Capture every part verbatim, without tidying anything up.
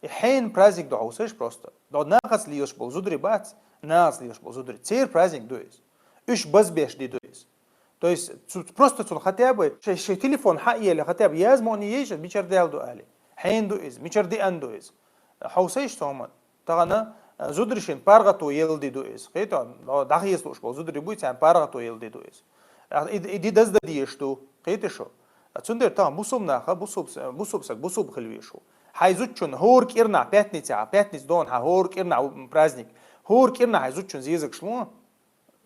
И хьайна праздник ду хьовсаш просто. До нахаца лелаш бола зударий бац, нахаца лелаш бола зударий. Церан праздник ду иза. Уьш базбеш ди ду иза. То есть, цу- просто цунна хотя бы шай, шай телефон хьаеле, хотя бы язмо не еза, мичара даьла ду али. Хьайна ду иза, мичара диан ду иза. Хьовсаш цу хӀуман. Тахана, а, зударий шин паргӀато елла ди ду иза. Кхетий, дӀахеза луш бола зударий буй, царна паргӀато елла ди ду иза. А, и, и ди дазда дезаш ду. Кхетий шу? А цундера тахан бусулба наха, бусулба с-, бусулба саг, бусулба хила везаш ва. Хьай зудчун хӀора кӀирнахь пятницехь, пятница дона хьа хӀора кӀирнахь праздник. ХӀора кӀирнахь хьай зудчун зезагаш лу.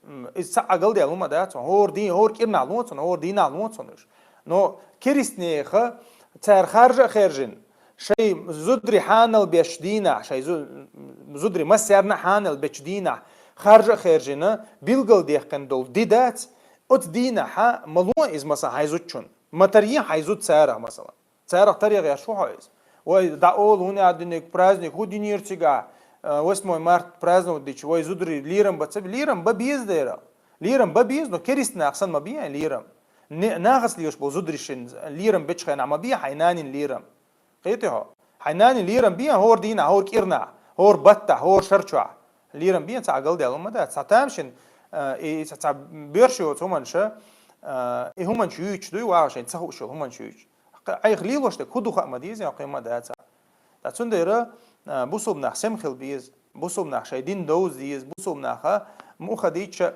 М, иза цхьа а галдаьлла хӀума дац, хӀора дий-, хӀора кӀирнахь лу цунна, хӀора дийнахь лу цунна уьш. Но керистанеха цара харжа а хаьржина, шай зударий хьанал бечу дийнахь, шай зу-, зударий массаьрна а хьанал бечу дийнахь, харжа а хаьржина, билгалдаьккхина долу ди дац, оцу дийнахьа ма ло иза, масала, хьай зудчун. Ма таръе хьай зуда царах, масала. Царах таре гӀерташ ву хьо иза. Вай, дӀа олу, хӀунда аьлла динарг праздник, хӀун динера цигахь, а, восьмое марта праздновать дича, вай зударий лерам бан ца бе-, лерам бан беза дера. Лерам бан беза, но керистанех санна ма бе хьайн лерам. Не, нахаца лелаш болу зударий шин лерам бечу хенахь ма бе хьайн нанин лерам. Кхетий хьо? Хьайн нанин лерам бе хьайн хӀора дийнахь, хӀора кӀирнахь, хӀора баттахь, хӀора шарчохь. Лерам бе, цхьа а галдаьлла хӀума дац. Цхьа тамашийна, а, и цхьа, цхьа боьрша йоцу хӀуманаш, а, и хӀуманаш юьйцуш дуй, вагӀа шайна ца хууш йолу хӀуманаш юьйцуш. Кхе-, айхьа лелош дерг хӀун ду хаа ма деза, кхин ма дац. Ткъа цундела, а, бусулба нах сема хила беза, бусулба нах шайн дин довза деза, бусулба наха муха дийча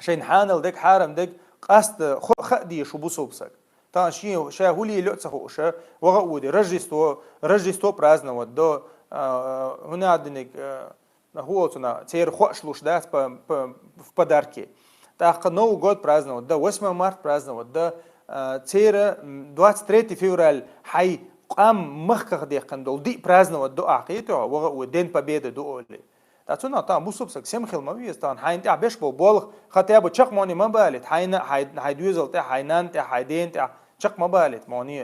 шайна хьанал дерг, хьарам дерг къаста хо-, хаа дезаш ву бусулба саг. Тахана шен ша хӀун лелайо а ца хууш, ваха а воьдий, Рождество, Рождество праздновать до, а, хӀунда аьлла динарг, а, хӀун олу цунах, церан хоош луш дац по, по, в подарки. ТӀаккха Новый год праздновать до, восьмое марта праздновать до, а, церан, м, двадцать третье февраль хьайн къам махках деккхина долу диъ праздновать до ахь, кхетий хьо, ваха а воьдий, День Победы ду олий. Ткъа цунах тахана бусулба саг сема хила ма веза, тахана хьайна тӀехь беш болу болх, хотя бы чекхмоне ма балийта, хьайна, хьайн, хьайн доьзал тӀехь, хьайн нанна тӀехь, хьайн дена тӀехь, чекх ма балийта моне.